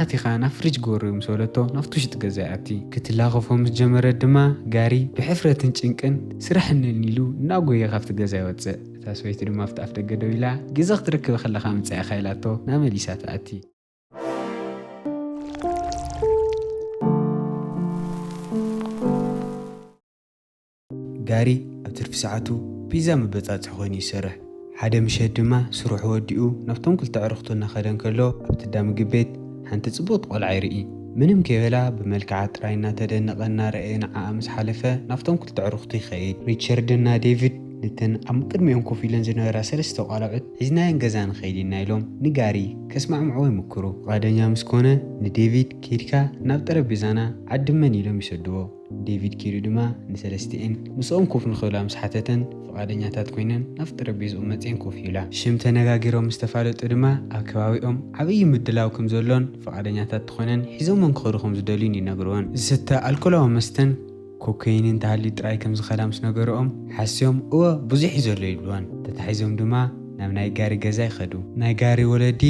ኣቲኻ ናብ ፍሪጅ ግበሩ ምስ በለቶ ናብቲ ውሽጢ ገዛ ይኣቲ። ክትላኸፎ ምስ ጀመረት ድማ ጋሪ ብሕፍረትን ጭንቅን ስራሕ እነኒ ኢሉ እናጎየ ካብቲ ገዛ ይወፅእ። እታ ሰበይቲ ድማ ኣብቲ ኣፍ ደገ ደው ኢላ፣ ግዜ ክትረክብ ከለኻ ምጻእ ኢኻ ኢላቶ ናብ መሊሳ ትኣቲ። ጋሪ ኣብ ትርፊ ሰዓቱ ፒዛ መበጻጽሒ ኮይኑ ይሰርሕ። ሓደ ምሸት ድማ ስርሑ ወዲኡ ናብቶም ክልተ ኣዕሩኽቱ እናኸደ እንከሎ ኣብቲ እንዳ ምግብ ቤት ሓንቲ ጽብቕቲ ቆልዓ ይርኢ። ምንም ከይበላ ብመልክዓ ጥራይ እናተደነቐ እናረኣየ ንዓኣ ምስ ሓለፈ ናብቶም ክልተ ኣዕሩኽቱ ይኸይድ። ሪቸርድ እና ዴቪድ ነተን ኣብ ቅድሚኦም ኮፍ ኢለን ዝነበራ ሰለስተ ቆልዑት ሒዝናየን ገዛ ንኸይድ ኢና ኢሎም ንጋሪ ከስማዕምዕዎ ይምክሩ። ፍቓደኛ ምስ ኮነ ንዴቪድ ኬድካ ናብ ጠረጴዛና ዓድመን ኢሎም ይሰድዎ። ዴቪድ ኪዱ ድማ ንሰለስቲኤን ምስኦም ኮፍ ንኽብላ ምስ ሓተተን ፍቓደኛታት ኮይነን ናብ ጠረጴዝኡ መጺኤን ኮፍ ይብላ። ሽም ተነጋጊሮም ምስ ተፋለጡ ድማ ኣብ ከባቢኦም ዓብዪ ምድላው ከም ዘሎን ፍቓደኛታት ተኾይነን ሒዞመን ክኸዱ ከም ዝደልዩን ይነግርወን። ዝስተ ኣልኮላዊ መስተን ኮከይን እንተሃልዩ ጥራይ ከም ዝኸዳ ምስ ነገርኦም ሓስዮም እወ ብዙሕ እዩ ዘሎ ይብልወን። ተታሒዞም ድማ ናብ ናይ ጋሪ ገዛ ይኸዱ። ናይ ጋሪ ወለዲ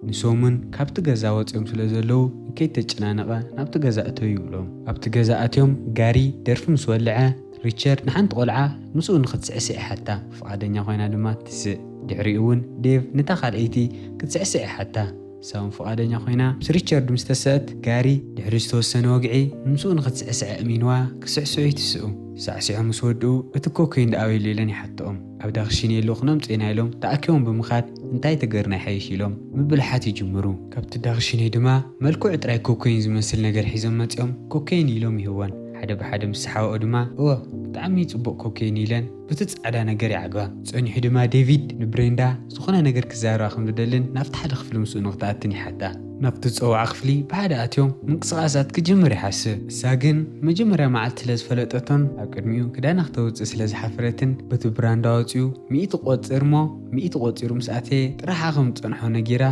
ንሶምን ካብቲ ገዛ ወፂኦም ስለ ዘለዉ ከይተጨናነቐ ናብቲ ገዛ እተው ይብሎም። ኣብቲ ገዛ ኣትዮም ጋሪ ደርፊ ምስ ወልዐ ሪቸርድ ንሓንቲ ቆልዓ ምስኡ ንክትስዕስዕ ይሓታ። ፍቓደኛ ኮይና ድማ ትስእ። ድሕሪኡ እውን ዴቭ ነታ ካልኣይቲ ክትስዕስዕ ይሓታ። ሳውን ፍቓደኛ ኮይና ምስ ሪቸርድ ምስ ተሰእት ጋሪ ድሕሪ ዝተወሰነ ወግዒ ምስኡ ንክትስዕስዕ እሚንዋ ክስዕስዑ ይትስኡ። ሳዕሲዖም ምስ ወድኡ እቲ ኮከይን ደኣበይ ኢለን ይሓትኦም። ኣብ ዳክሽን የሉ ክነምፅእ ኢና ኢሎም ተኣኪቦም ብምኻድ እንታይ ተገርና ይሓይሽ ኢሎም ምብልሓት ይጅምሩ። ካብቲ ዳክሽነይ ድማ መልክዑ ጥራይ ኮከይን ዝመስል ነገር ሒዞም መፂኦም ኮከይን ኢሎም ይህወን። ሓደ ብሓደ ምስ ሰሓወኦ ድማ እወ ብጣዕሚ ፅቡቕ ኮከይን ኢለን ብቲ ፃዕዳ ነገር ይዓግባ። ፀኒሑ ድማ ዴቪድ ንብሬንዳ ዝኾነ ነገር ክዛረባ ከም ዝደልን ናብቲ ሓደ ክፍሊ ምስኡ ንክትኣትን ይሓታ። ናብቲ ዝፀውዓ ክፍሊ ብሓደ ኣትዮም ምንቅስቓሳት ክጅምር ይሓስብ። እሳ ግን መጀመርያ መዓልቲ ስለ ዝፈለጠቶን ኣብ ቅድሚኡ ክዳና ክተውፅእ ስለ ዝሓፈረትን በቲ ብራንዳ ወፂኡ ሚእቲ ቆፅር እሞ ሚእቲ ቆፂሩ ምስ ኣተየ ጥራሓ ከም ዝፀንሖ ነጊራ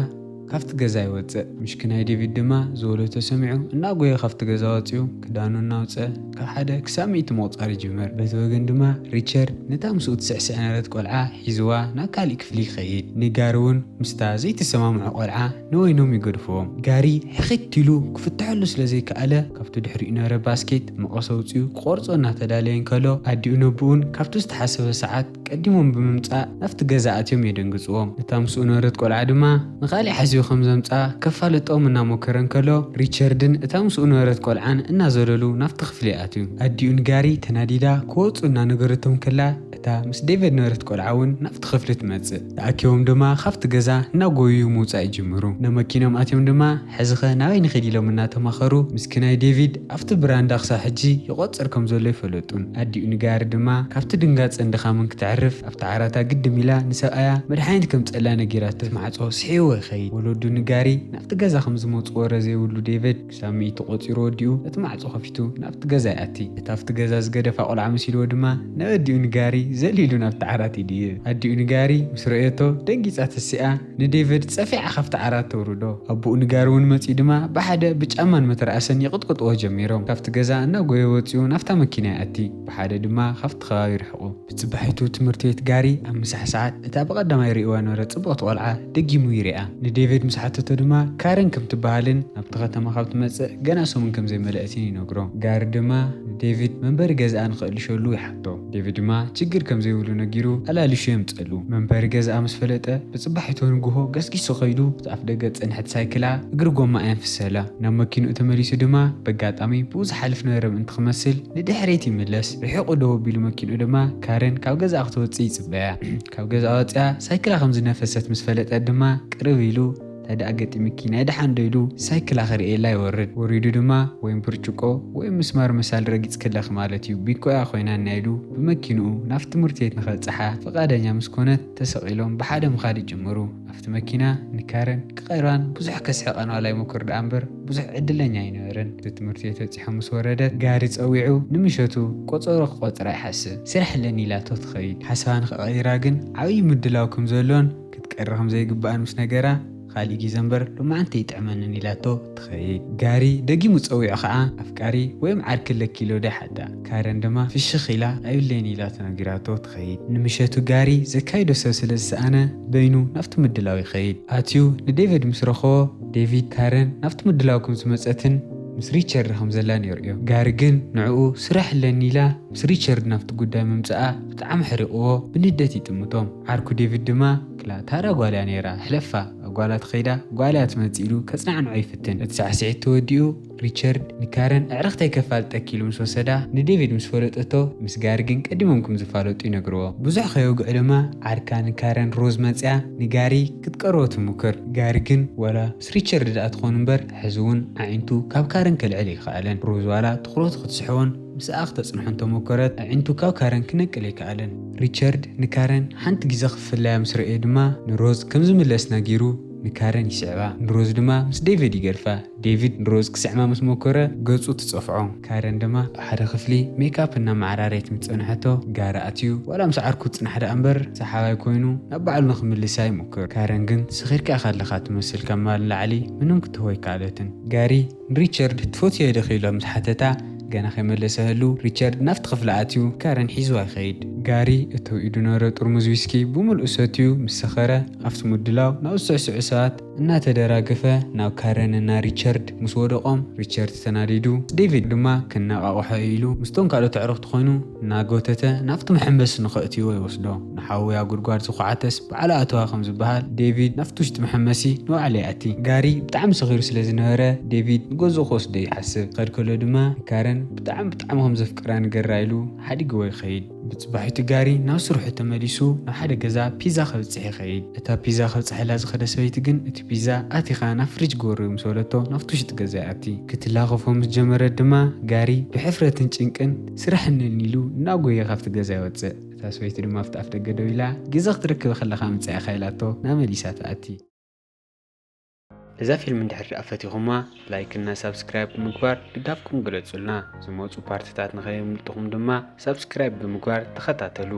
ካብቲ ገዛ ይወፅእ። ምሽክናይ ዴቪድ ድማ ዝበሎ ተሰሚዑ እናጎየ ካብቲ ገዛ ወፂኡ ክዳኑ እናውፀ ካብ ሓደ ክሳብ ሚእቲ ምቑፃር ይጅምር። በቲ ወገን ድማ ሪቸርድ ነታ ምስኡ ትስዕስዕ ነበረት ቆልዓ ሒዝዋ ናብ ካሊእ ክፍሊ ይኸይድ። ንጋሪ እውን ምስታ ዘይተሰማምዖ ቆልዓ ንወይኖም ይገድፍዎም። ጋሪ ሕኺት ኢሉ ክፍትሐሉ ስለ ዘይከኣለ ካብቲ ድሕሪኡ ነበረ ባስኬት መቐስ ኣውፂኡ ክቆርጾ እናተዳለየ እንከሎ ኣዲኡ ነብኡን ካብቲ ዝተሓሰበ ሰዓት ቀዲሞም ብምምጻእ ናብቲ ገዛ ኣትዮም የደንግጽዎም። እታ ምስኡ ነበረት ቆልዓ ድማ ንኻልእ ሓሲቡ ከም ዘምጻ ከፋልጦም እናሞከረ እንከሎ ሪቸርድን እታ ምስኡ ነበረት ቆልዓን እናዘለሉ ናብቲ ክፍሊ ኣትዩ። ኣዲኡ ንጋሪ ተናዲዳ ክወጹ እናነገረቶም ከላ እታ ምስ ዴቪድ ነበረት ቆልዓ እውን ናብቲ ክፍሊ ትመጽእ። ተኣኪቦም ድማ ካብቲ ገዛ እናጎዩ ምውጻእ ይጅምሩ። ናብ መኪኖም ኣትዮም ድማ ሕዚኸ ናበይ ንኺድ ኢሎም እናተማኸሩ ምስኪናይ ዴቪድ ኣብቲ ብራንዳ ክሳብ ሕጂ ይቖጽር ከም ዘሎ ይፈለጡን። ኣዲኡ ንጋሪ ድማ ካብቲ ድንጋጸን ድኻምን ክተዕርፍ ኣብቲ ዓራታ ግድም ኢላ ንሰብኣያ መድሓኒት ከምጸላ ነጊራቶ ማዕጾ ስሒዎ ይኸይድ። ወለዱ ንጋሪ ናብቲ ገዛ ከም ዝመጹ ወረ ዘይብሉ ዴቪድ ክሳብ ሚእቲ ቆጺሩ ወዲኡ እቲ ማዕጾ ከፊቱ ናብቲ ገዛ ይኣቲ። እቲ ኣብቲ ገዛ ዝገደፋ ቆልዓ መሲልዎ ድማ ናብ ኣዲኡ ንጋሪ ዘሊሉ ናብቲ ዓራት ይድይብ። ኣዲኡ ንጋሪ ምስ ረእየቶ ደንጊጻ ተሲኣ ንዴቪድ ጸፊዓ ካብቲ ዓራት ተውርዶ። ኣቦኡ ንጋሪ እውን መጺኡ ድማ ብሓደ ብጫማን መተርኣሰን ይቕጥቅጥዎ ጀሚሮም። ካብቲ ገዛ እናጎየ ወጺኡ ናብታ መኪና ይኣቲ። ብሓደ ድማ ካብቲ ከባቢ ይርሕቑ። ብጽባሒቱ ትምህርቲ ቤት ጋሪ ኣብ ምሳሕ ሰዓት እታ ብቐዳማይ ርእይዋ ነበረ ጽብቕቲ ቆልዓ ደጊሙ ይሪኣ። ንዴቪድ ምስ ሓተቶ ድማ ካረን ከም ትበሃልን ናብቲ ከተማ ካብ ትመጽእ ገና ሰሙን ከም ዘይመለአትን ይነግሮ። ጋሪ ድማ ንዴቪድ መንበሪ ገዛኣ ንኸእልሸሉ ይሓቶ። ዴቪድ ድማ ችግር ከም ዘይብሉ ነጊሩ ኣላልሹ የምጸሉ። መንበሪ ገዛኣ ምስ ፈለጠ ብጽባሒቱ ንግሆ ገስጊሱ ከይዱ ኣብቲ ኣፍ ደገ ዝጸንሐት ሳይክላ እግሪ ጎማ ኣየንፍሰላ። ናብ መኪንኡ ተመሊሱ ድማ በጋጣሚ ብኡ ዝሓልፍ ነበረ ምእንቲ ክመስል ንድሕሪት ይምለስ። ርሒቑ ደው ኣቢሉ መኪንኡ ድማ ካረን ካብ ገዛኣ ክትወጽእ ይጽበያ። ካብ ገዛኣ ወጺኣ ሳይክላ ከም ዝነፈሰት ምስ ፈለጠ ድማ ቅርብ ኢሉ እንታይ ደኣ ገጢምኪ ናይ ደሓን ዶ ኢሉ ሳይክላ ክርእየላ ይወርድ። ወሪዱ ድማ ወይም ብርጭቆ ወይም ምስማር መሳል ረጊጽክለኺ ማለት እዩ ቢኮ እያ ኮይናና ኢሉ ብመኪንኡ ናብ ትምህርቲ ቤት ንኸብጽሓ ፍቓደኛ ምስ ኮነት ተሰቒሎም ብሓደ ምኻድ ይጅምሩ። ኣብቲ መኪና ንካረን ክቐርባን ብዙሕ ከስሕቐን ዋላ ይሞክር ደኣ እምበር ብዙሕ ዕድለኛ ኣይነበረን። እቲ ትምህርቲ ቤት በጺሖም ምስ ወረደት ጋሪ ጸዊዑ ንምሸቱ ቆጸሮ ክቆጽራ ይሓስብ። ስራሕ ኣለኒ ኢላቶ ትኸይድ። ሓሳባ ንኽቐይራ ግን ዓብዪ ምድላው ከም ዘሎን ክትቀሪ ከም ዘይግብኣን ምስ ነገራ ካልእ ግዜ እምበር ሎማዓንቲ ይጥዕመንን ኢላቶ ትኸይድ። ጋሪ ደጊሙ ጸዊዑ ኸዓ ኣፍቃሪ ወይም ዓርኪ ኣለኪ ኢሎ ዶ ይሓታ። ካረን ድማ ፍሽኽ ኢላ ኣይብለይን ኢላ ተነጊራቶ ትኸይድ። ንምሸቱ ጋሪ ዘካይዶ ሰብ ስለ ዝሰኣነ በይኑ ናብቲ ምድላው ይኸይድ። ኣትዩ ንዴቪድ ምስ ረኸቦ ዴቪድ ካረን ናብቲ ምድላው ከም ዝመጸትን ምስ ሪቸርድ ከም ዘላን የርእዮ። ጋሪ ግን ንዕኡ ስራሕ ኣለኒ ኢላ ምስ ሪቸርድ ናብቲ ጉዳይ ምምጽኣ ብጣዕሚ ሕሪቕዎ ብንደት ይጥምቶም። ዓርኩ ዴቪድ ድማ ክላ ታራ ጓል እያ ነይራ፣ ሕለፋ፣ ኣብ ጓላ ትኸይዳ ጓል እያ ትመጽእ ኢሉ ከጽናዕንዖ ይፍትን። እቲ ሳዕስዒት ተወዲኡ ሪቸርድ ንካረን ኣዕርኽተይ ከፋልጠኪ ኢሉ ምስ ወሰዳ ንዴቪድ ምስ ፈለጠቶ ምስ ጋሪ ግን ቀዲሞም ከም ዝፋለጡ ይነግርዎ። ብዙሕ ከየውግዑ ድማ ዓርካ ንካረን ሮዝ መጽያ ንጋሪ ክትቀርቦ ትሙክር። ጋሪ ግን ዋላ ምስ ሪቸርድ ደኣ ትኾን እምበር ሕዚ እውን ኣዒንቱ ካብ ካረን ከልዕል ኣይከኣለን። ሮዝ ዋላ ትኹረቱ ክትስሕቦን ምስኣ ክተጽንሖን ተሞከረት ኣዒንቱ ካብ ካረን ክነቅል ኣይከኣለን። ሪቸርድ ንካረን ሓንቲ ግዜ ክፍለያ ምስ ረእየ ድማ ንሮዝ ከም ዝምለስ ነጊሩ ንካረን ይስዕባ። ንሮዝ ድማ ምስ ዴቪድ ይገድፋ። ዴቪድ ንሮዝ ክስዕማ ምስ ሞከረ ገጹ ትጸፍዖ። ካረን ድማ ኣብ ሓደ ክፍሊ ሜካፕ እናመዓራረየት ምስ ጸንሐቶ ጋሪ ኣትዩ ዋላ ምስ ዓርኩ ጽናሕ ደኣ እምበር ሰሓባይ ኮይኑ ናብ ባዕሉ ንክምልሳ ይሞክር። ካረን ግን ሰኺርካ ኢኻ ኣለኻ ትመስል ካብ ምባል ንላዕሊ ምንም ክትህቦ ኣይከኣለትን። ጋሪ ንሪቸርድ ትፈትዮ ዲኺ ኢሎ ምስ ሓተታ ገና ከይመለሰ ህሉ ሪቸርድ ናብቲ ክፍሊ ኣትዩ ካረን ሒዝዋ ይኸይድ። ጋሪ እተው ኢዱ ነበረ ጥርሙዝ ዊስኪ ብምልኡ ሰትዩ ምስ ሰኸረ ኣብቲ ምድላው ናብ ዝስዕስዑ ሰባት እናተደራገፈ ናብ ካረን እና ሪቸርድ ምስ ወደቖም ሪቸርድ ተናዲዱ ዴቪድ ድማ ክነቓቕሖ ኢሉ ምስቶም ካልኦት ኣዕሩኽቲ ኮይኑ እናጎተተ ናብቲ መሐንበሲ ንኸእትይዎ ይወስዶ። ንሓውያ ጉድጓድ ዝኹዓተስ ባዕሉ ኣተዋ ከም ዝበሃል ዴቪድ ናብቲ ውሽጢ መሐንበሲ ንባዕሉ ይኣቲ። ጋሪ ብጣዕሚ ሰኺሩ ስለ ዝነበረ ዴቪድ ንገዝኡ ክወስዶ ይሓስብ። ክኸድ ከሎ ድማ ንካረን ብጣዕሚ ብጣዕሚ ከም ዘፍቅራ ንገራ ኢሉ ሓዲግዎ ይኸይድ። ብጽባሒቱ ጋሪ ናብ ስርሑ ተመሊሱ ናብ ሓደ ገዛ ፒዛ ከብጽሕ ይኸይድ። እታ ፒዛ ከብጽሐላ ዝኸደ ሰበይቲ ግን እቲ ፒዛ ኣቲኻ ናብ ፍሪጅ ግበርዮ ምስ በለቶ ናብቲ ውሽጢ ገዛ ይኣቲ። ክትላኸፎ ምስ ጀመረት ድማ ጋሪ ብሕፍረትን ጭንቅን ስራሕ እነኒ ኢሉ እናጎየ ካብቲ ገዛ ይወጽእ። እታ ሰበይቲ ድማ ኣብቲ ኣፍ ደገ ደው ኢላ ግዜ ክትረክብ ከለኻ ምጻእ ኢኻ ኢላቶ ናመሊሳ ትኣቲ። እዛ ፊልም እንድሕር ደኣ ፈቲኹማ ላይክ እና ሳብስክራይብ ብምግባር ድጋፍኩም ግለጹልና። ዝመጹ ፓርትታት ንኸየምልጥኹም ድማ ሳብስክራይብ ብምግባር ተኸታተሉ።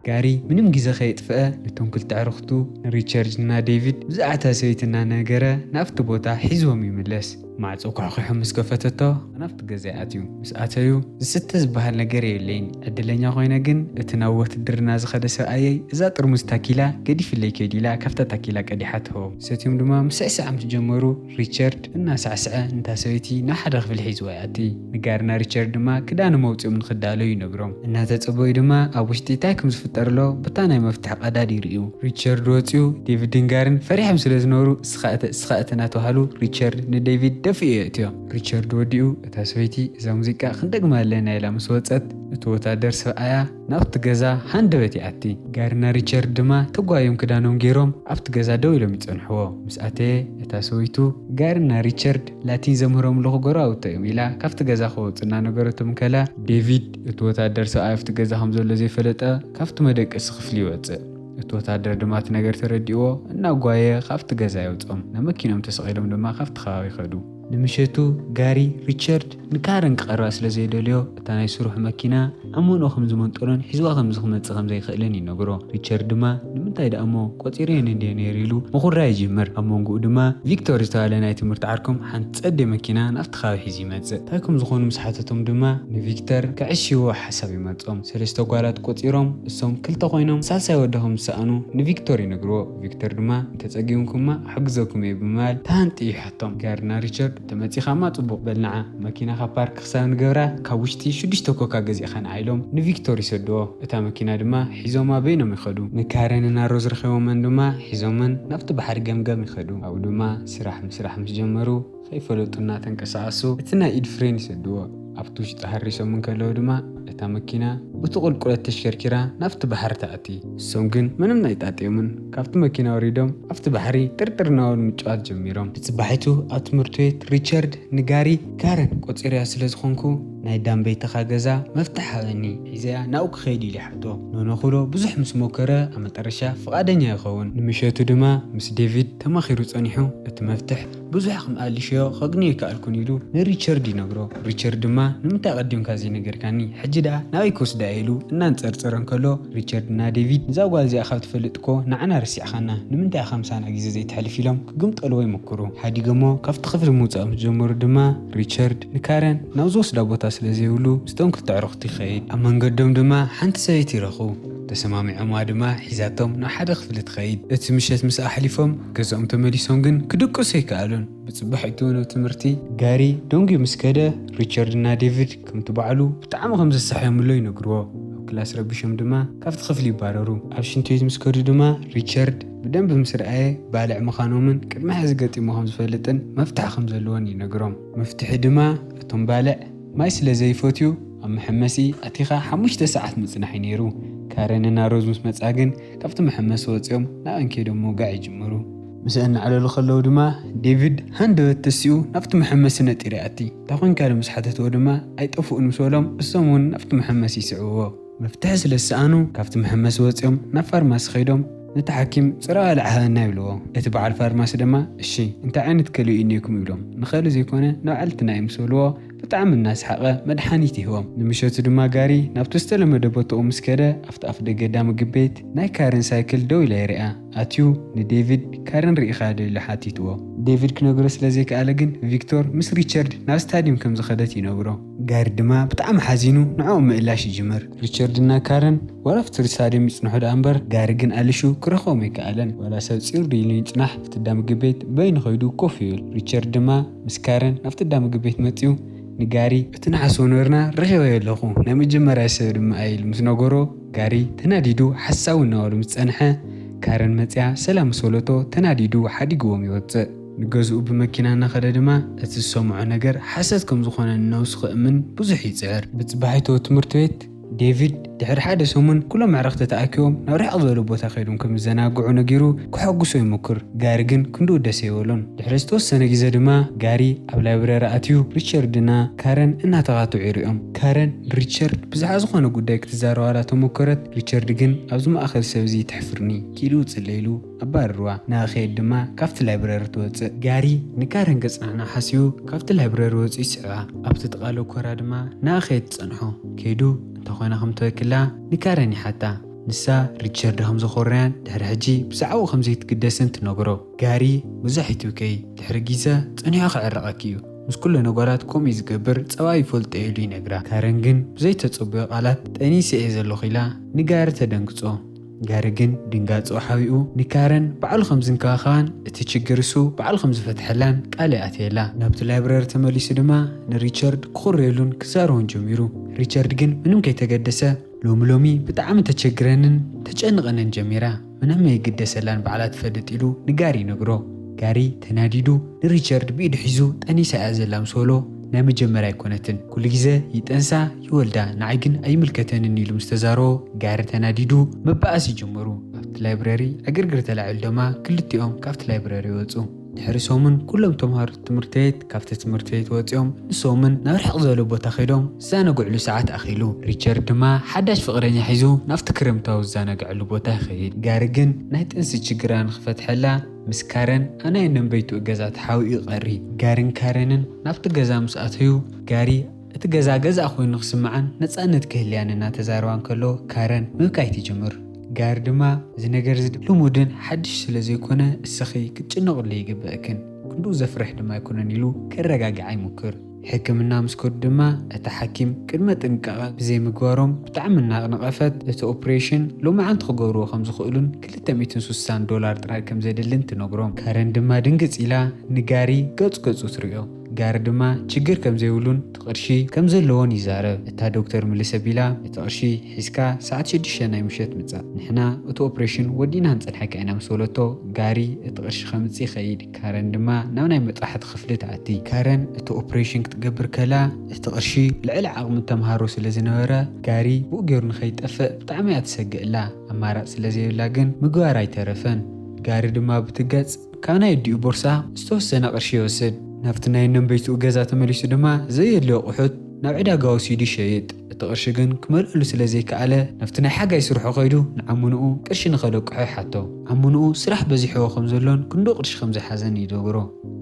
ጋሪ ምንም ግዜ ከየጥፍአ ነቶም ክልተ ኣዕሩኽቱ ንሪቸርድ እና ዴቪድ ብዛዕባ እታ ሰበይቲ እናነገረ ናብቲ ቦታ ሒዝዎም ይምለስ። ማዕጾ ኳሕኲሑ ምስ ከፈተቶ ናብቲ ገዛ ይኣትዩ። ምስ ኣተዩ ዝስተ ዝበሃል ነገር የብለይን። ዕድለኛ ኮይነ ግን እቲ ናብ ውትድርና ዝኸደ ሰብኣየይ እዛ ጥርሙዝ ታኪላ ገዲፍለይ ከይዱ ኢላ ካብታ ታኪላ ቀዲሓ ትህቦም። ሰትዮም ድማ ምስዕሳዕ ምስ ጀመሩ ሪቸርድ እናሳዕስዐ ነታ ሰበይቲ ናብ ሓደ ክፍሊ ሒዝዋ ይኣቲ። ንጋርና ሪቸርድ ድማ ክዳኖም ኣውጺኦም ንክዳለዩ ይነግሮም። እናተጸበዩ ድማ ኣብ ውሽጢ እንታይ ከም ዝፍጠር ኣሎ ብታ ናይ መፍትሒ ቀዳድ ይርእዩ። ሪቸርድ ወጺኡ ዴቪድን ጋርን ፈሪሖም ስለ ዝነበሩ እስኻ እተ እስኻ እተ እናተባህሉ ሪቸርድ ንዴቪድ ደፊኡ የእትዮ። ሪቸርድ ወዲኡ እታ ሰበይቲ እዛ ሙዚቃ ክንደግማ ኣለና ኢላ ምስ ወጸት እቲ ወታደር ሰብኣያ ናብቲ ገዛ ሃንደበት ይኣቲ። ጋርና ሪቸርድ ድማ ተጓዮም ክዳኖም ገይሮም ኣብቲ ገዛ ደው ኢሎም ይጸንሕዎ። ምስ ኣተየ እታ ሰበይቱ ጋርና ሪቸርድ ላቲን ዘምህሮም ኣለኹ ጎረባብቶ እዮም ኢላ ካብቲ ገዛ ክወፁ እናነገረቶም ከላ ዴቪድ እቲ ወታደር ሰብኣይ ኣብቲ ገዛ ከም ዘሎ ዘይፈለጠ ካብቲ መደቀሲ ክፍሊ ይወፅእ። እቲ ወታደር ድማ እቲ ነገር ተረዲእዎ እናጓየ ካብቲ ገዛ የውፅኦም። ናብ መኪኖም ተሰቒሎም ድማ ካብቲ ከባቢ ይኸዱ። ንምሸቱ ጋሪ ሪቸርድ ንካረን ክቐርባ ስለ ዘይደልዮ እታ ናይ ስርሑ መኪና ኣብ መንኦ ከም ዝመንጠሎን ሒዝዋ ከም ዝመጽእ ከም ዘይክእልን ይነግሮ። ሪቸርድ ድማ ንምንታይ ደኣ እሞ ቆጺረየን እንድየ ነይሩ ኢሉ ምኹራይ ይጅምር። ኣብ መንጎኡ ድማ ቪክቶር ዝተባህለ ናይ ትምህርቲ ዓርኮም ሓንቲ ጸዴ መኪና ናብቲ ከባቢ ሒዙ ይመጽእ። እንታይ ከም ዝኾኑ ምስ ሓተቶም ድማ ንቪክተር ከዕሽይዎ ሓሳብ ይመጾም። ሰለስተ ጓላት ቆጺሮም እሶም ክልተ ኮይኖም ሳልሳይ ወዲ ከም ዝሰኣኑ ንቪክቶር ይነግርዎ። ቪክተር ድማ እንተጸጊምኩማ ክሕግዘኩም እየ ብምባል ተሃንጥዩ ይሓቶም። ጋርና ሪቸርድ ተመጺኻማ ጽቡቕ በል ንዓ መኪናኻ ፓርክ ክሳብ ንገብራ ካብ ውሽጢ ሽዱሽተ ኮካ ገዚእኻ ንዓ ኢሎም ንቪክቶር ይሰድዎ። እታ መኪና ድማ ሒዞማ በይኖም ይኸዱ። ንካረን እና ሮዝ ረኺቦመን ድማ ሒዞመን ናብቲ ባሕሪ ገምገም ይኸዱ። ኣብኡ ድማ ስራሕ ምስራሕ ምስ ጀመሩ ከይፈለጡ እናተንቀሳቐሱ እቲ ናይ ኢድ ፍሬን ይሰድዎ። ኣብቲ ውሽጢ ሃሪሶም እንከለዉ ድማ እታ መኪና ብቲ ቁልቁለት ተሽከርኪራ ናብቲ ባሕሪ ትኣቲ። እሶም ግን ምንም ኣይጣጥዮምን። ካብቲ መኪና ወሪዶም ኣብቲ ባሕሪ ጥርጥር እናበሉ ምጭዋት ጀሚሮም። ብጽባሒቱ ኣብ ትምህርቲ ቤት ሪቸርድ ንጋሪ ካረን ቆጺረያ ስለ ዝኾንኩ ናይ ዳን ቤትኻ ገዛ መፍትሕ ሃበኒ፣ ሒዘያ ናብኡ ክኸይድ ኢሉ ይሓቶ። ኖኖ ክብሎ ብዙሕ ምስ ሞከረ ኣብ መጠረሻ ፍቓደኛ ይኸውን። ንምሸቱ ድማ ምስ ዴቪድ ተማኺሩ ጸኒሑ እቲ መፍትሕ ብዙሕ ከም ኣልሽዮ ከግንዮ ኣይከኣልኩን ኢሉ ንሪቸርድ ይነግሮ። ሪቸርድ ድማ ንምንታይ ቀዲምካ ዘይነገርካኒ? ሕጂ እዚ ደኣ ናበይ ክወስዳ ኢሉ እናንጸርጸረ እንከሎ፣ ሪቻርድ እና ዴቪድ፣ "ነዛ ጓል እዚኣ ካብ ትፈልጥ እኮ ንዓና ረሲዕኻና፣ ንምንታይ ኢኻ ምሳና ግዜ ዘይተሕልፍ?" ኢሎም ክግምጠልዎ ይሞክሩ። ሓዲጎሞ ካብቲ ክፍሊ ምውጻእ ምስ ጀመሩ ድማ፣ ሪቻርድ ንካረን ናብ ዝወስዳ ቦታ ስለ ዘይብሉ፣ ምስቶም ክልተ ኣዕሩኽቲ ይኸይድ። ኣብ መንገዶም ድማ ሓንቲ ሰበይቲ ይረኽቡ። ተሰማሚዖማ ድማ ሒዛቶም ናብ ሓደ ክፍሊ ትኸይድ። እቲ ምሸት ምስ ኣሕሊፎም፣ ገዛኦም ተመሊሶም ግን ክድቅሱ ኣይከኣሉን። ብጽባሒቱ ናብ ትምህርቲ ጋሪ ደንጉዩ ምስ ከደ፣ ሪቻርድ እና ዴቪድ ከምቲ ባዕሉ ብጣዕሚ ከም ዘሳሕዮምሎ ይነግርዎ። ኣብ ክላስ ረቢሾም ድማ ካብቲ ክፍሊ ይባረሩ። ኣብ ሽንቲ ቤት ምስ ከዱ ድማ፣ ሪቻርድ ብደንቢ ምስ ረኣየ፣ ባልዕ ምዃኖምን ቅድሚ ሕዚ ገጢሞ ከም ዝፈልጥን መፍትሒ ከም ዘለዎን ይነግሮም። መፍትሒ ድማ፣ እቶም ባልዕ ማይ ስለ ዘይፈትዩ፣ ኣብ መሐመሲ ኣቲኻ ሓሙሽተ ሰዓት ምጽናሕ እዩ ነይሩ። ካረን እና ሮዝ ምስ መጻ ግን፣ ካብቲ መሐመሲ ወጺኦም ናብአን ከይዶም ምውጋዕ ይጅምሩ። ምስአን እናዕለሉ ከለዉ ድማ፣ ዴቪድ ሃንደበት ተሲኡ ናብቲ መሐመሲ ነጢሩ ይኣቲ። "እንታይ ኮንካ ዶ?" ምስ ሓተትዎ ድማ፣ "ኣይጠፍኡን" ምስ በሎም፣ እሶም እውን ናብቲ መሐመሲ ይስዕብዎ። መፍትሒ ስለ ዝሰኣኑ፣ ካብቲ መሐመሲ ወጺኦም ናብ ፋርማሲ ከይዶም፣ "ነቲ ሓኪም ጽረ ባልዕ ሃበና" ይብልዎ። እቲ በዓል ፋርማሲ ድማ፣ "እሺ፣ እንታይ ዓይነት ከልኡ እዩ እኒኦኩም?" ይብሎም። "ንኸልኡ ዘይኮነ፣ ንባዕልትና እዩ" ምስ በልዎ፣ ብጣዕሚ እናሰሓቐ መድሓኒት ይህቦም። ንምሸቱ ድማ ጋሪ ናብቲ ዝተለመደ ቦታኡ ምስ ከደ፣ ኣብቲ ኣፍ ደገ እንዳ ምግቢ ቤት ናይ ካረን ሳይክል ደው ኢላ ይርኣ። ኣትዩ ንዴቪድ፣ "ካረን ርኢኻያ ዶ?" ኢሉ ሓቲትዎ። ዴቪድ ክነግሮ ስለ ዘይከኣለ ግን፣ ቪክቶር ምስ ሪቻርድ ናብ ስታድዩም ከም ዝኸደት ይነግሮ። ጋሪ ድማ ብጣዕሚ ሓዚኑ ንዕኦም ምእላሽ ይጅምር። ሪቻርድ እና ካረን ዋላ ኣብቲ ስታድዩም ይጽንሑ ደኣ እምበር፣ ጋሪ ግን ኣልሹ ክረኽቦም ኣይከኣለን። ዋላ ሰብ ጺር ኢሉ ይጽናሕ፣ ኣብቲ እንዳ ምግቢ ቤት በይኑ ኸይዱ ኮፍ ይብል። ሪቻርድ ድማ ምስ ካረን ናብቲ እንዳ ምግቢ ቤት መጺኡ፣ ንጋሪ፣ "እቲ ነሓስ ወንበርና ረኺበዮ ኣለኹ፣ ናይ መጀመርያ ሰብ ድማ እየ" ኢሉ ምስ ነገሮ፣ ጋሪ ተናዲዱ ሓሳዊ እናበሉ ምስ ጸንሐ፣ ካረን መጽያ ሰላም ምስ በለቶ፣ ተናዲዱ ሓዲግዎም ይወጽእ። ንገዝኡ ብመኪና እናኸደ ድማ፣ እቲ ዝሰምዖ ነገር ሓሰት ከም ዝኾነ ንነብሱ ከእምን ብዙሕ ይጽዕር። ብጽባሒቱ ትምህርቲ ቤት፣ ዴቪድ ድሕሪ ሓደ ሰሙን ኩሎም ኣዕርኽቲ ተኣኪቦም ናብ ርሕቕ ዝበለ ቦታ ከይዶም ከም ዝዘናግዑ ነጊሩ ክሐጉሶ ይሞክር። ጋሪ ግን ክንድኡ ደስ ኣይበሎን። ድሕሪ ዝተወሰነ ግዜ ድማ ጋሪ ኣብ ላይብረሪ ኣትዩ ሪቻርድ እና ካረን እናተኻትዑ ይሪኦም። ካረን ሪቻርድ ብዛዕባ ዝኾነ ጉዳይ ክትዛረባላ ተሞከረት። ሪቻርድ ግን፣ "ኣብዚ ማእከል ሰብ እዚ ተሕፍርኒ" ኪሉ ጽለይሉ ኣባርርዋ። ንኣኸየት ድማ ካብቲ ላይብረሪ ትወጽእ። ጋሪ ንካረን ከጽናና ሓሲቡ ካብቲ ላይብረሪ ወጺኡ ይስዕባ። ኣብቲ ጥቓ ሎኮራ ድማ ንኣኸየት ትጸንሖ። ከይዱ እንተኾነ ከም ትበክላ ንካረን ይሓታ። ንሳ ሪቻርድ ከም ዘኾርያን ድሕሪ ሕጂ ብዛዕባኡ ከም ዘይትግደስን ትነግሮ። ጋሪ ብዙሕ ይትብከይ። ድሕሪ ግዜ ጸኒሑ ክዕረቐኪ እዩ። ምስ ኩለን ጓላት ከምኡ እዩ ዝገብር፣ ጸባዩ ይፈልጦ እዩ ኢሉ ይነግራ። ካረን ግን ብዘይተጸበዮ ቃላት፣ "ጠኒሰ እየ ዘለኹ" ኢላ ንጋሪ ተደንግጾ። ጋሪ ግን ድንጋጸኡ ሓቢኡ ንካረን ባዕሉ ከም ዝንከባኸባን እቲ ችግር እሱ ባዕሉ ከም ዝፈትሐላን ቃል ይኣትየላ። ናብቲ ላይብረሪ ተመሊሱ ድማ ንሪቻርድ ክኹርየሉን ክዛረቦን ጀሚሩ። ሪቻርድ ግን ምንም ከይተገደሰ፣ "ሎሚ ሎሚ ብጣዕሚ ተቸግረንን ተጨንቐንን ጀሚራ፣ ምንም ኣይግደሰላን ባዕላ ትፈልጥ" ኢሉ ንጋሪ ይነግሮ። ጋሪ ተናዲዱ ንሪቻርድ ብኢዱ ሒዙ፣ "ጠኒሳ እያ ዘላ" ምስ በሎ፣ ናይ መጀመርያ ኣይኮነትን። ኩሉ ግዜ ይጠንሳ ይወልዳ፣ ንዓይ ግን ኣይምልከተንን ኢሉ ምስ ተዛረቦ፣ ጋሪ ተናዲዱ መባኣስ ይጅምሩ። ኣብቲ ላይብረሪ ዕግርግር ተላዒሉ ድማ ክልቲኦም ካብቲ ላይብረሪ ይወጹ። ድሕሪ ሰሙን ኩሎም ተምሃሮ ትምህርቲ ቤት ካብቲ ትምህርቲ ቤት ወጺኦም፣ ንሶምን ናብ ርሕቕ ዝበለ ቦታ ከይዶም ዝዛናግዕሉ ሰዓት ኣኺሉ። ሪቻርድ ድማ ሓዳሽ ፍቕረኛ ሒዙ ናብቲ ክረምታዊ ዝዛናግዐሉ ቦታ ይኸይድ። ጋሪ ግን ናይ ጥንሲ ችግራ ንኽፈትሐላ ምስ ካረን ኣብ ናይ ነንበይቱ እገዛ ተሓቢኡ ይቐሪ። ጋሪን ካረንን ናብቲ ገዛ ምስ ኣተዩ፣ ጋሪ እቲ ገዛ ገዛ ኮይኑ ክስምዓን ነጻነት ክህልያን እናተዛረባ እንከሎ፣ ካረን ምብካይ ትጅምር። ጋሪ ድማ፣ "እዚ ነገር እዚ ልሙድን ሓድሽ ስለ ዘይኮነ፣ እስኺ ክትጭነቕሉ ይግበእክን፣ ክንድኡ ዘፍርሕ ድማ ኣይኮነን" ኢሉ ከረጋግዓ ይሙክር። ሕክምና ምስ ከዱ ድማ፣ እቲ ሓኪም ቅድመ ጥንቃቐ ብዘይምግባሮም ብጣዕሚ እናነቐፈት፣ እቲ ኦፕሬሽን ሎማዓንቲ ክገብርዎ ከም ዝኽእሉን ክልተ ሚእትን ሱሳን ዶላር ጥራይ ከም ዘድልን ትነግሮም። ካረን ድማ ድንግጽ ኢላ ንጋሪ ገጹ ገጹ ትሪኦ። ጋሪ ድማ ችግር ከም ዘይብሉን እቲ ቅርሺ ከም ዘለዎን ይዛረብ። እታ ዶክተር ምልስ ኣቢላ፣ "እቲ ቅርሺ ሒዝካ ሰዓት ሽዱሽተ ናይ ምሸት ምጻእ፣ ንሕና እቲ ኦፕሬሽን ወዲእና ክንጸንሐካ ኢና" ምስ በለቶ፣ ጋሪ እቲ ቅርሺ ከምጽእ ይኸይድ። ካረን ድማ ናብ ናይ መጥባሕቲ ክፍሊ ትኣቲ። ካረን እቲ ኦፕሬሽን ክትገብር ከላ፣ እቲ ቅርሺ ልዕሊ ዓቕሚ ተምሃሮ ስለ ዝነበረ፣ ጋሪ ብኡ ገይሩ ንኸይጠፍእ ብጣዕሚ እያ ትሰግእላ። ኣማራጺ ስለ ዘይብላ ግን ምግባር ኣይተረፈን። ጋሪ ድማ ብትገጽ ካብ ናይ ኣዲኡ ቦርሳ ዝተወሰነ ቅርሺ ይወስድ። ናብቲ ናይ ነንበይትኡ ገዛ ተመሊሱ ድማ ዘየድልዮ ኣቑሑት ናብ ዕዳጋ ወሲዱ ይሸይጥ። እቲ ቅርሺ ግን ክመልኣሉ ስለ ዘይከኣለ፣ ናብቲ ናይ ሓጋይ ስርሑ ከይዱ ንዓሙንኡ ቅርሺ ንኸለቅሖ ይሓቶ። ዓሙንኡ ስራሕ በዚሕዎ ከም ዘሎን ክንድኡ ቅርሺ ከም ዘይሓዘን ይነግሮ።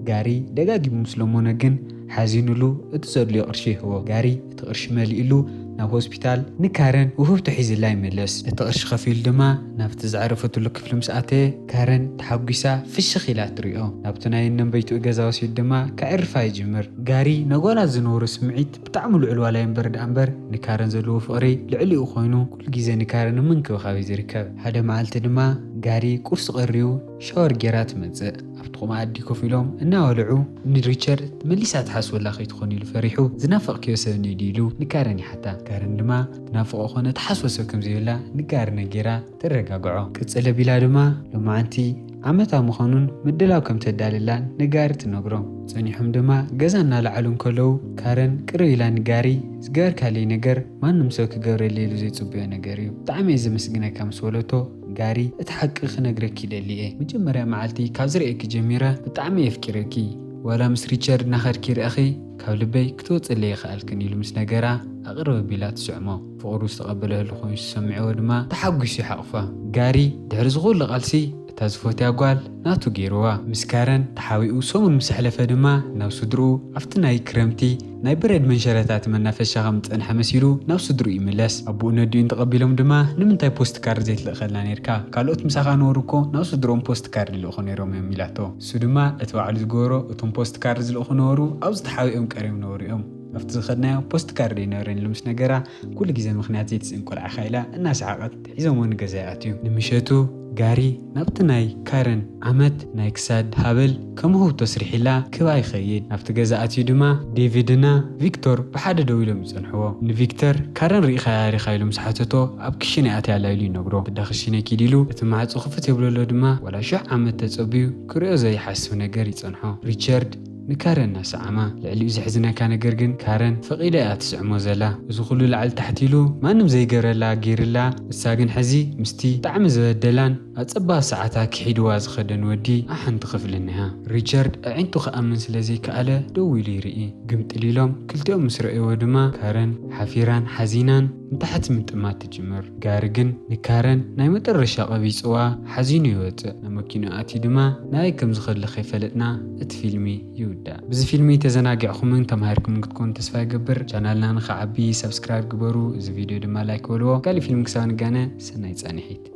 ጋሪ ደጋጊሙ ምስ ለመኖ ግን ሓዚኑሉ እቲ ዘድልዮ ቅርሺ ይህቦ። ጋሪ እቲ ቅርሺ መሊእሉ ናብ ሆስፒታል ንካረን ውህብቶ ሒዝላ ይምለስ። እቲ ቅርሺ ከፊሉ ድማ ናብቲ ዘዕረፈትሉ ክፍሊ ምስ ኣተየ፣ ካረን ተሓጒሳ ፍሽኽ ኢላ ትሪኦ። ናብቲ ናይ ነንበይትኡ ገዛ ወሲዱ ድማ ከዕርፋ ይጅምር። ጋሪ ነጓላት ዝነበሮ ስምዒት ብጣዕሚ ልዑል ዋላ እምበር ደኣ እምበር፣ ንካረን ዘለዎ ፍቕሪ ልዕሊኡ ኮይኑ፣ ኩሉ ግዜ ንካረን ምንክብኻብ እዩ ዝርከብ። ሓደ መዓልቲ ድማ ጋሪ ቁርሲ ቀሪቡ ሻወር ጌራ ትመጽእ። ኣብቲ ቁም ኣዲ ኮፍ ኢሎም እናበልዑ፣ ንሪቸርድ መሊሳ ትሓስበላ ከይትኾን ኢሉ ፈሪሑ፣ ዝናፈቕክዮ ሰብ እኒኦ ድዩ ኢሉ ንካረን ይሓታ። ካረን ድማ ትናፍቆ ኮነ ትሓስቦ ሰብ ከም ዘይብላ ንጋሪ ነጊራ ተረጋግዖ። ቅጽል ኣቢላ ድማ ሎማዓንቲ ዓመታ ምዃኑን ምድላው ከም ተዳልላን ንጋሪ ትነግሮ። ጸኒሖም ድማ ገዛ እናለዓሉ እንከለዉ፣ ካረን ቅርብ ኢላ ንጋሪ፣ "ዝገበርካለይ ነገር ማንም ሰብ ክገብረለይ ኢሉ ዘይጽበዮ ነገር እዩ። ብጣዕሚ እየ ዘመስግነካ" ምስ በለቶ፣ ጋሪ "እቲ ሓቂ ክነግረኪ ይደሊ እየ። መጀመርያ መዓልቲ ካብ ዝርእየኪ ጀሚረ ብጣዕሚ እየ ኣፍቂረኪ። ዋላ ምስ ሪቸርድ እናኸድኪ ርእኺ ካብ ልበይ ክትወጽለይ ይኸኣልክን" ኢሉ ምስ ነገራ፣ ኣቕርብ ኣቢላ ትስዕሞ። ፍቕሩ ዝተቐበለሉ ኮይኑ ዝሰምዕዎ ድማ ተሓጒሱ ይሓቕፋ። ጋሪ ድሕሪ ዝኹሉ ቃልሲ እታ ዝፈትያ ጓል ናቱ ገይርዋ። ምስ ካረን ተሓቢኡ ሰሙን ምስ ኣሕለፈ ድማ ናብ ስድርኡ ኣብቲ ናይ ክረምቲ ናይ በረድ መንሸረታት መናፈሻ ከም ዝጸንሐ መሲሉ ናብ ስድርኡ ይምለስ። ኣቦኡ ነዲኡን ተቐቢሎም ድማ፣ "ንምንታይ ፖስት ካርድ ዘይትልእኸልና ነይርካ? ካልኦት ምሳኻ ነበሩ እኮ ናብ ስድርኦም ፖስት ካርድ ይልእኹ ነይሮም እዮም" ኢላቶ። እሱ ድማ እቲ ባዕሉ ዝገበሮ፣ "እቶም ፖስት ካርድ ዝልእኹ ነበሩ ኣብዚ ተሓቢኦም ቀርዮም ነበሩ እዮም። ኣብቲ ዝኸድናዮ ፖስት ካርድ ኣይነበረን" ኢሉ ምስ ነገራ፣ ኩሉ ግዜ ምኽንያት ዘይትስእን ቆልዓ ኢኻ ኢላ እናሰሓቐት ሒዞምዎ ንገዛ ይኣትዩ። ንምሸቱ ጋሪ ናብቲ ናይ ካረን ዓመት ናይ ክሳድ ሃብል ከም ውህብቶ ኣስሪሒላ ክባ ይኸይድ። ናብቲ ገዛ ኣትዩ ድማ ዴቪድና ቪክቶር ብሓደ ደው ኢሎም ይጸንሕዎ። ንቪክተር፣ "ካረን ርኢኻያ ዲኻ?" ኢሉ ምስ ሓተቶ፣ "ኣብ ክሽነ ኣትያ ኣላ" ኢሉ ይነግሮ። "እዳ ክሽነ ኪድ" ኢሉ እቲ ማዕጾ ክፍት የብለሎ ድማ፣ ዋላ ሽሕ ዓመት ተጸብዩ ክሪኦ ዘይሓስብ ነገር ይጸንሖ። ሪቸርድ ንካረን እናሰዓማ፣ ልዕሊኡ ዘሕዝነካ ነገር ግን ካረን ፈቒዳ እያ ትስዕሞ ዘላ። እዚ ኩሉ ላዕሊ ታሕቲ ኢሉ ማንም ዘይገረላ ገይርላ፣ እሳ ግን ሕዚ ምስቲ ብጣዕሚ ዝበደላን ኣብ ጸባብ ሰዓታ ክሒድዋ ዝኸደን ወዲ ኣብ ሓንቲ ክፍሊ እኒሃ። ሪቸርድ ኣዒንቱ ክኣምን ስለ ዘይከኣለ ደው ኢሉ ይርኢ። ግምጥል ኢሎም ክልቲኦም ምስ ረእይዎ ድማ ካረን ሓፊራን ሓዚናን ንታሕቲ ምጥማት ትጅምር። ጋሪ ግን ንካረን ናይ መጠረሻ ቀቢጽዋ ሓዚኑ ይወጽእ። ናብ መኪንኡ ኣትዩ ድማ ናበይ ከም ዝኸድሊ ከይፈለጥና እቲ ፊልሚ ይውዳእ። ብዚ ፊልሚ ተዘናጊዕኩምን ተማሂርኩምን ክትኮኑ ተስፋ ይገብር። ቻናልና ንኽዓቢ ሰብስክራይብ ግበሩ። እዚ ቪድዮ ድማ ላይክ በልዎ። ካሊእ ፊልም ክሳብ ንጋነ ሰናይ ጻንሒት።